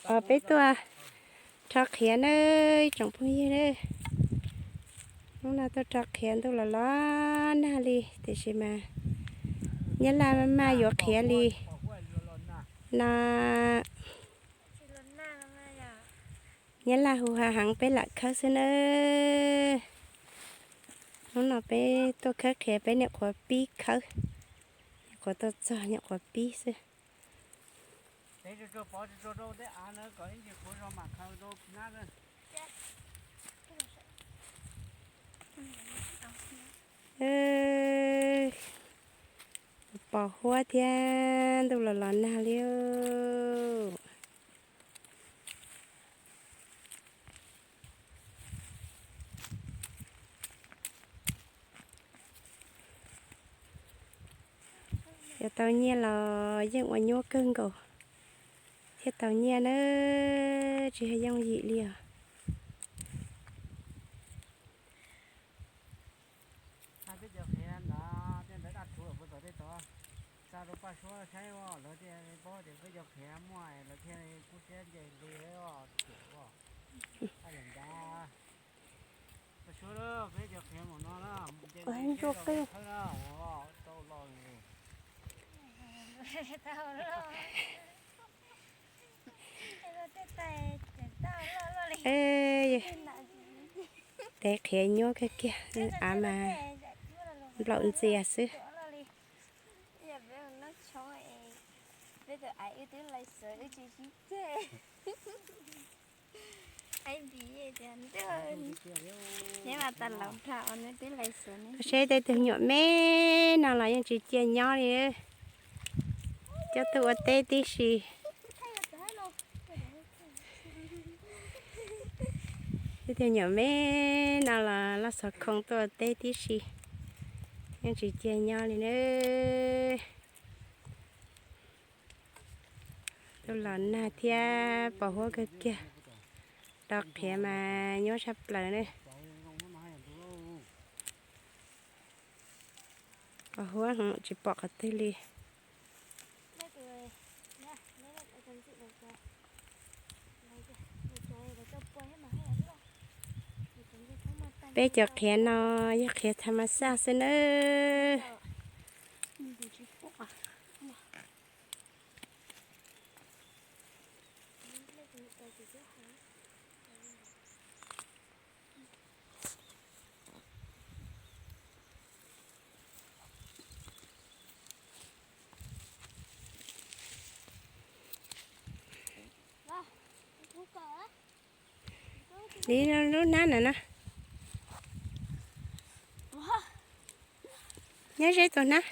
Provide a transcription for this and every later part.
Peb tuaj rho qhiav nawb tsoom phooj ywg nawb. Hnub no tuaj rho qhiav ntuj los los nag li tiam sis mas Nyab Laj maj maj yuav qhiav li no. Nyab Laj hu ha heev peb lam khawb xwb nawb. Hnub no peb tuaj khawb qhiav peb nyuam qhuav pib khawb, nyuam qhuav tuaj txog nyuam qhuav pib xwb. Pos huab thiab ntuj los los nag li. Yog tau nyiaj los yeej ua nyuaj kawg nkaus thiaj tau nyiaj nawb, tsis yog yooj yim li os. Teb qhiav nyuaj kawg kiag, av mas nplaum ntxias xwb. Koj saib tej tug nyuam me no los yeej tsis cia nyob li, coj tuaj ua teb tib si. Tej tug nyuam me no los loj xov khoo tuaj ua teb tib si, yeej tsis cia nyob li nawb. Tuaj los nag thiab pos huab kawg kiag, rho qhiav mas nyuaj tshaj plaws na. Pos huab tsis pom qhov twg li. Peb cov qhiav no yog qhiav tha ma xaj xwb nawb. Li lub hnab na no. Nyob ze tus hnab.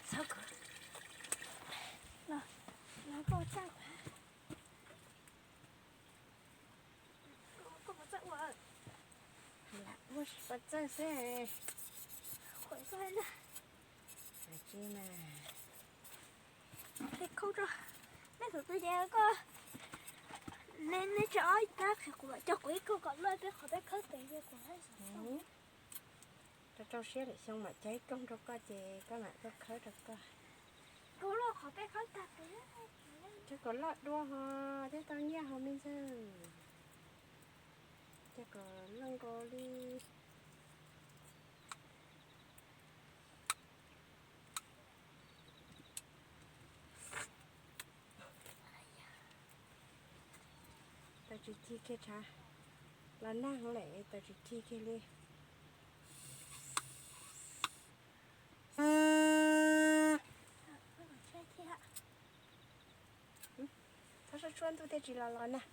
Txhob kov. Los, los koj txaj kuv. Koj puas txawj ua? Lam ua tsis puas txawj xwb. Qhuas koj na. Tsis mas. Qhia khau rau nej thaum twg ces koj, nej, nej tseem ob tab qhia kuv, coj kuv ib kauj kom loj peb qhov peb khawb tes ces kuv hais. Rau rau siab lwm xyoo mam cog ib kauj rau koj ces koj mam tuaj khawb rau koj. Kauj loj qhov peb khawb tag tes. Cog kom loj dua ho thiaj tau nyiaj ho me ntxawg. Cog kom loj nkaus li. Tau tsis cig kiag tshav, los nag lawm tau tsis cig kiag li. Txhob suab suab ntuj thiaj tsis los los nag.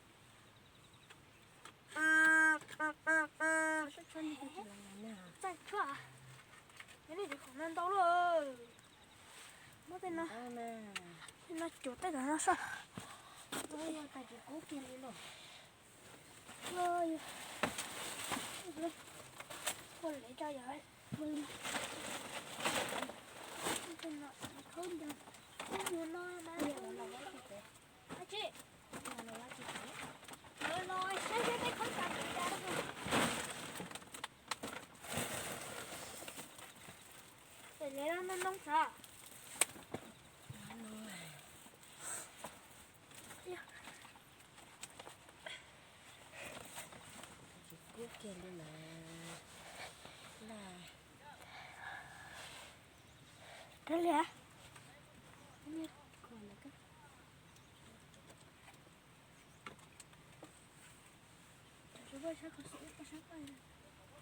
Txhob suab ntuj thiaj tsis los los nag. Txaj tshuaj, nyob li qhov no ntau lawm. Muab tej no, tej no cus tej no soj. Tsis kub kiag li los. Ua lev rau yog. Tej no khaub ncaws, khaub ncaws no mas. Ab tsi, los saib saib tej khaub ncaws li cas. Pem lev no noob xav. Tsis kub kiag li mas. Lag. Rau liam.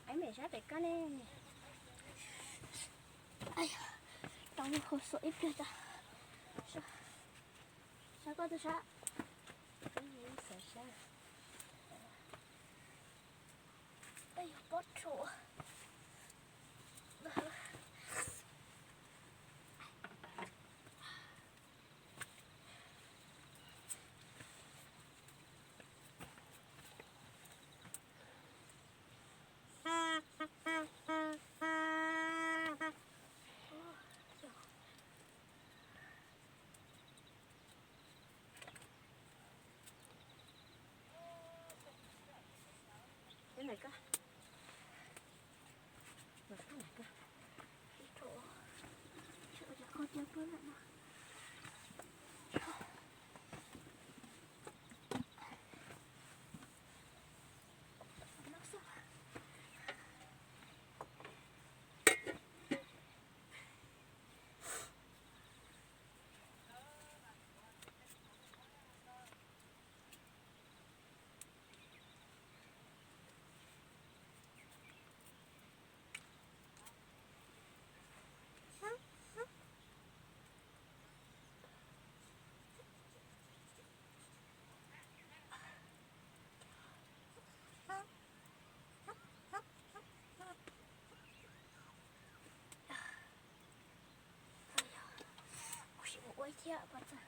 Ais, mem sab pem koj ne. Rau lub hauv xua ib pliag tso. Sab koj twb sab. Xav sab. Peb yog pob tsuas. Ntawm koj. Ntawm koj, ntawm koj. Ib tro, ib tro cov koj cov pab lawm no. Kuv sim mus ua ib thiab pas txaj.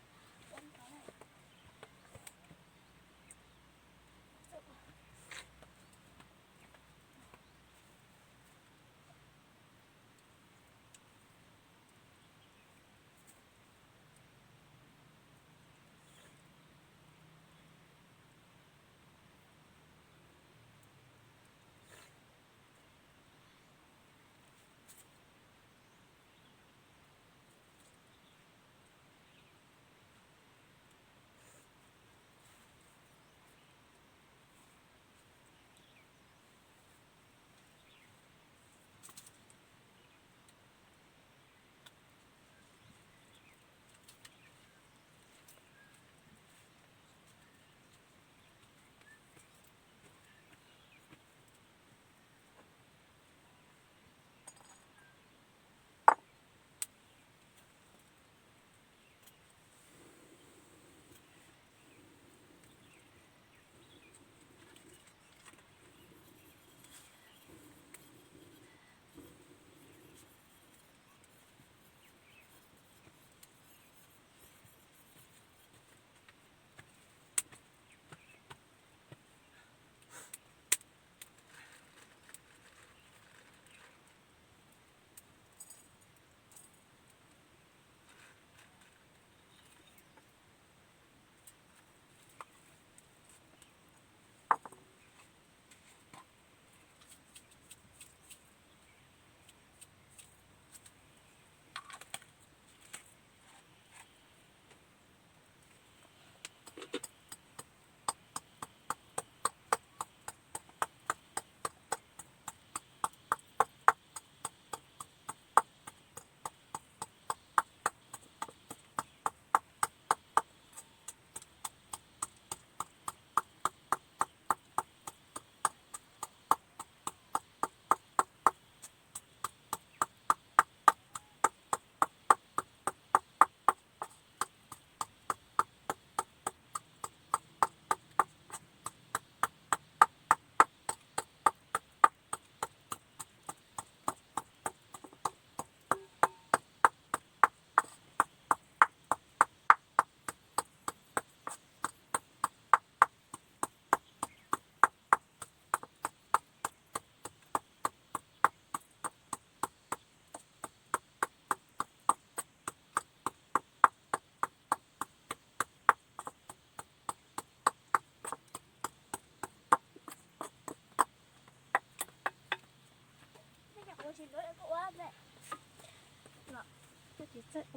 Ua no,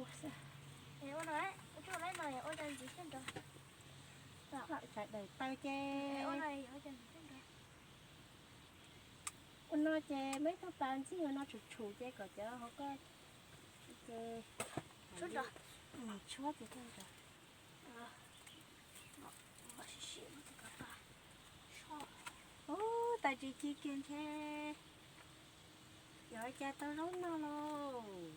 ua no, ua no, sawv daws taw ces ua no ces muab ib tug pas ntxig ua no tshum tshum ces kom cov hauv ko ces tshuab ces tag nrho. Ub, tawm tsis ci kiag ntshe yuav ua cas tau zaub noj lauj.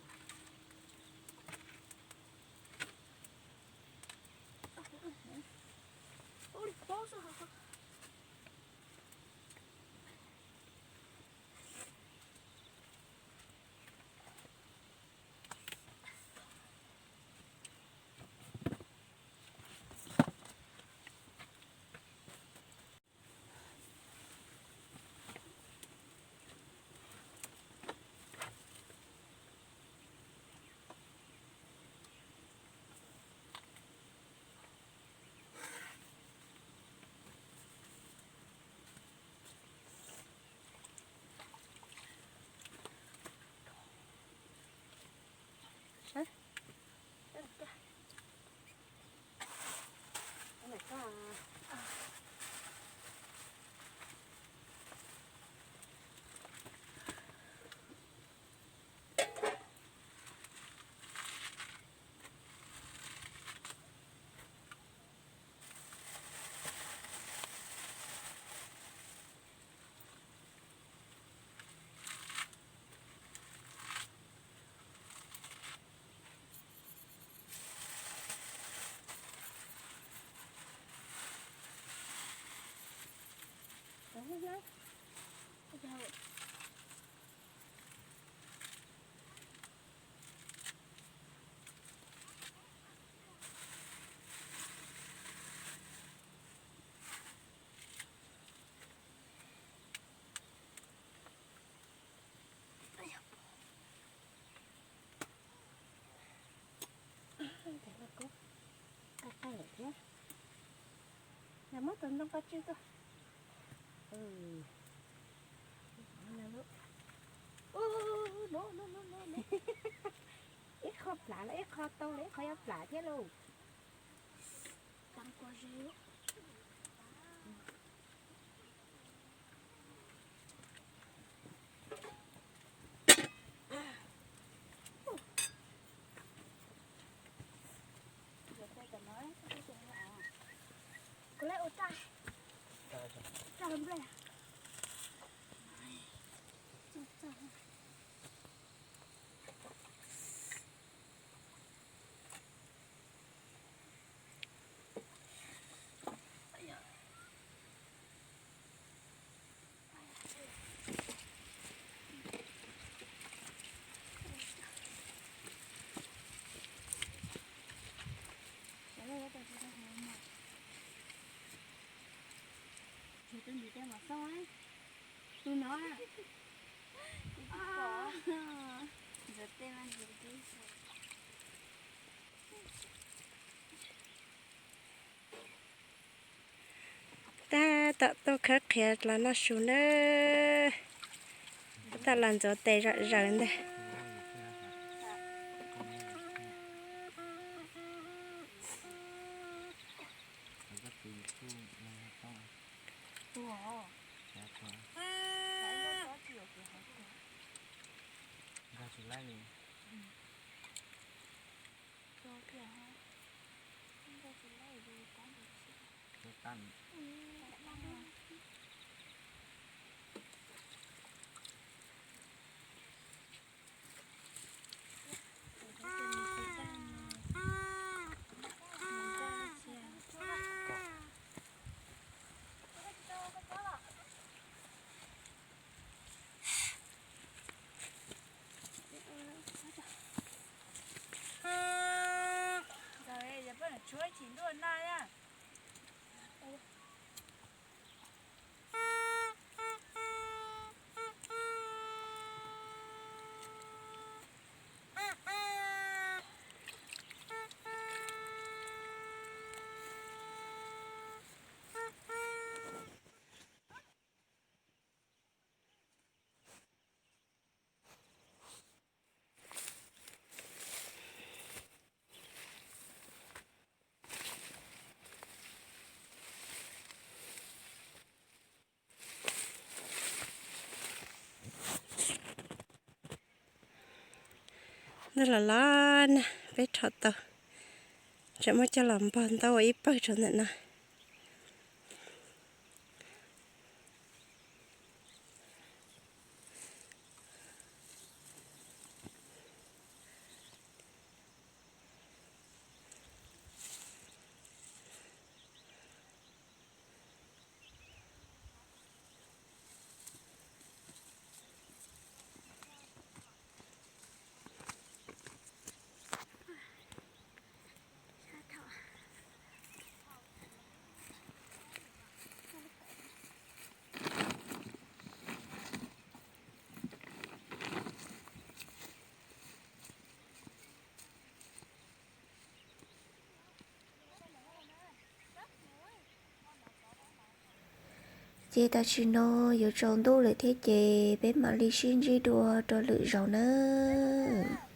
Ntawm no kuj qab qab lawm thiab. Yog muab tus ntoo ko tswj tuaj. Ib qho plam los ib qho tau los ib qho yuav plam thiab lauj. Tus no, ntxuav tej mas ntxuav tib. Tab tom tuaj khawb qhiav los noj su nawb. Tab tom los ntxuav tes zom zaws ntag. Ntawd yog poj niam tshuab chim ntuj noj na. Los los na, peb rho tau, tseem muab coj los npog ntau ua ib pawg rau ntawm no. Ces tam sim no yuav tsaus ntuj lawm thiab ces peb mam li sib ntsib dua rau lwm zaus nawb.